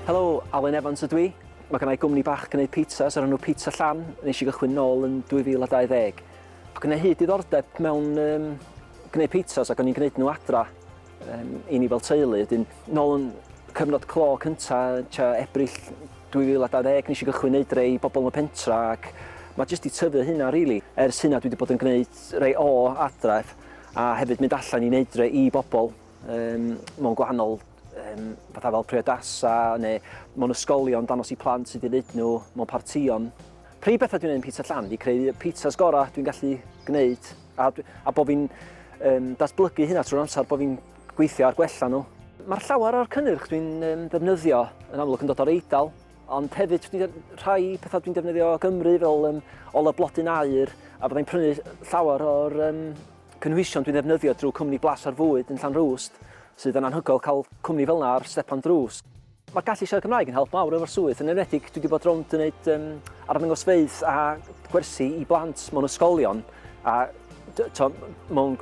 Helo, Alun Evans ydw i. Mae gennau gwmni bach gwneud pizzas o'r enw Pizza Llan. Nes i gychwyn nôl yn 2020. Ac yna hyd diddordeb mewn um, gwneud pizzas ac o'n i'n gwneud nhw adra um, i ni fel teulu. Wedyn, nôl yn cyfnod clo cynta, tua Ebrill 2020, nes i gychwyn neud rei bobl yn y pentra ac mae jyst i tyfu hynna rili. Ers hynna dwi wedi bod yn gwneud rei o adref a hefyd mynd allan i wneud rei i bobl um, mewn gwahanol um, fatha fel priodasa neu mewn ysgolion danos i plant sydd wedi wneud nhw mewn partïon. Prif bethau dwi'n gwneud yn Pizza Llan di creu pizzas gorau dwi'n gallu gwneud a, a bod fi'n um, datblygu hynna trwy'r amser, bod fi'n gweithio ar gwella nhw. Mae'r llawer o'r cynnyrch dwi'n um, ddefnyddio yn amlwg yn dod o'r Eidal, ond hefyd dwi, rhai pethau dwi'n defnyddio o Gymru fel um, ola blodyn aur, a byddai'n prynu llawer o'r um, cynhwysion dwi'n ddefnyddio drwy cwmni Blas ar Fwyd yn Llanrwst, sydd yn anhygoel cael cwmni fel yna ar stepan drws. Mae gallu siarad Cymraeg yn help mawr efo'r swydd, yn enwedig dwi wedi bod rownd yn gwneud um, arddangosfeydd a gwersi i blant mewn ysgolion a to, mewn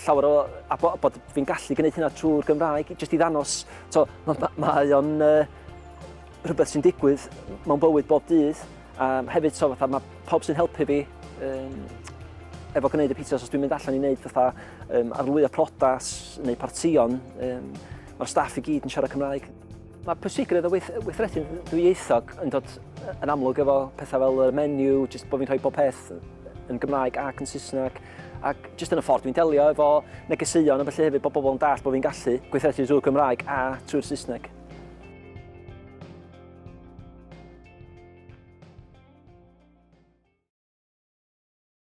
llawer o, a bo, bod fi'n gallu gwneud hynna trwy'r Gymraeg, jyst i ddangos, to, mae ma, ma o'n uh, rhywbeth sy'n digwydd mewn bywyd bob dydd. Um, hefyd, so, fatha, mae pawb sy'n helpu fi um, efo gwneud y pizzas, os dwi'n mynd allan i wneud fatha um, arlwyo prodas neu partïon, um, mae'r staff i gyd yn siarad Cymraeg. Mae pwysigrwydd o weith, weithredu'n ddwyieithog yn dod yn amlwg efo pethau fel y menu, jyst bod fi'n rhoi bob peth yn Gymraeg ac yn Saesneg, ac jyst yn y ffordd dwi'n delio efo negeseuon a felly hefyd bod bobl yn dall bod fi'n gallu gweithredu drwy'r Gymraeg a trwy'r Saesneg.